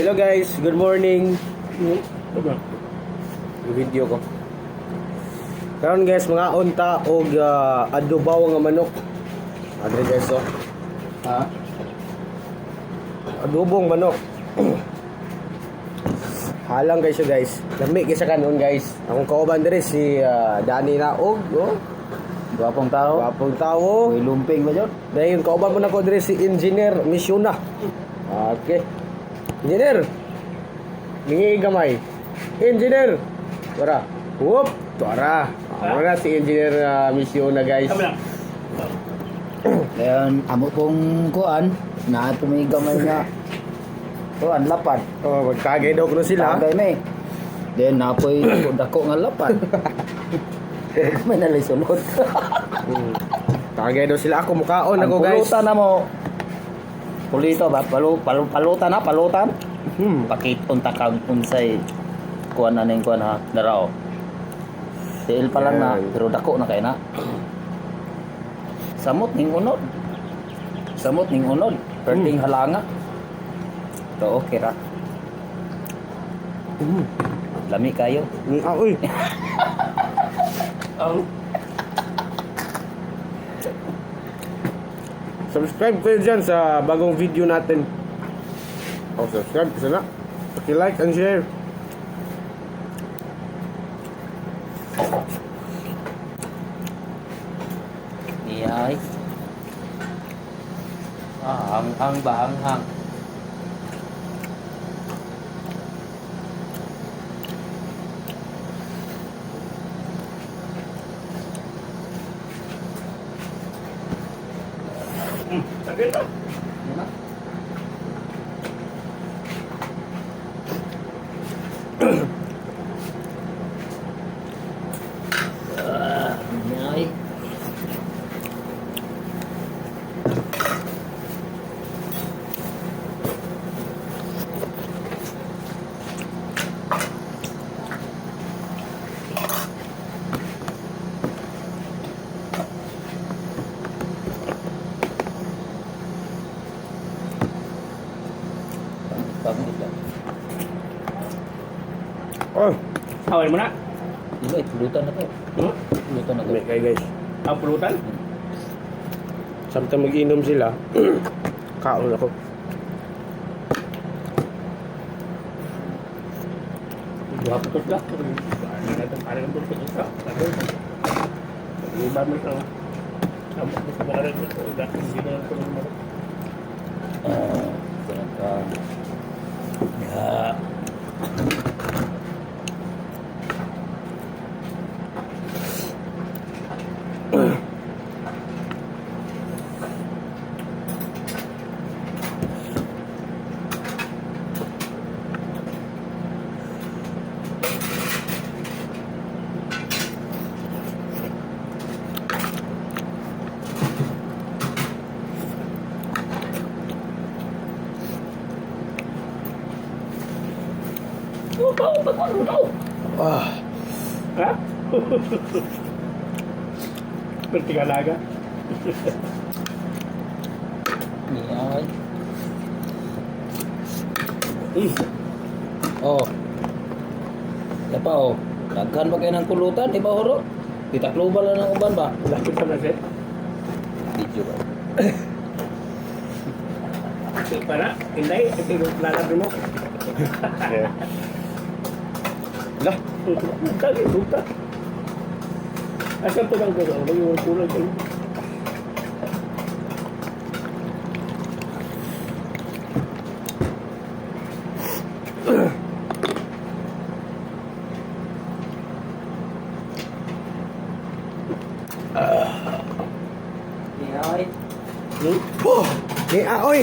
Hello guys, good morning. Diba? Yung video ko. Karon guys, mga unta og adobaw nga manok. Adre guys oh. Ha? Adobong manok. Halang guys siya guys. Lami kay sa kanon guys. Akong kauban diri si Danny Naog, oh. Gwapong tao. Gwapong tawo. May lumping ba dyan? Dayon kauban mo na ko diri si Engineer Misyuna. Okay. Engineer. Mingi gamay. Engineer. Tara. Whoop, tara. Amo na si Engineer Misyuna guys. Ayan, amo pong kuan, na may gamay nga. Kuan, lapad. Oh, magtagay daw kuno sila. Tagay may. Then, napoy dako nga lapad. Pero gamay na lang sulod. Tagay daw sila ako mukaon Ang ako guys. pulutan na mo. Pulito ba? Palutan na, palutan. Pakit unta kag unsay kuan na ning kuan ha, darao. Tiil pa lang na, Yan. pero dako na kay na. Samot ning unod. Samot ning unod. Perting halanga. To okay ra. Lami kayo. Ah, uy. Subscribe kayo dyan sa bagong video natin. Oh, subscribe kasi na. Paki-like and share. Iyay. Ah, hanghang ba? Hanghang. Iyay. Pangit lang. Oh, Awal mo na. Ilo, eh, pulutan na to. Hmm? Pulutan na to. may kayo guys. Ang pulutan. Samtang mag-inom sila, kaon ako. Duha pa to sila. Ano na itong parang ang sa isa. Iba mo sa sa mga rin ito. Hindi na lang ito ng Ah, ganun ka. Ya. Ah, Ha? Pertigalaga. Iyay. Oh. Ya pa oh. Daghan pa kayo ng pulutan, di ba horo? Itakloban lang ng uban ba? Lapit sa maset. Video ba? Para, hindi. Ito yung lalabri mo. yeah. Lah, Kali, luta. Asan to lang gano'n? Mag-iwan kulang kayo. Iyay. Oh, ni aoy.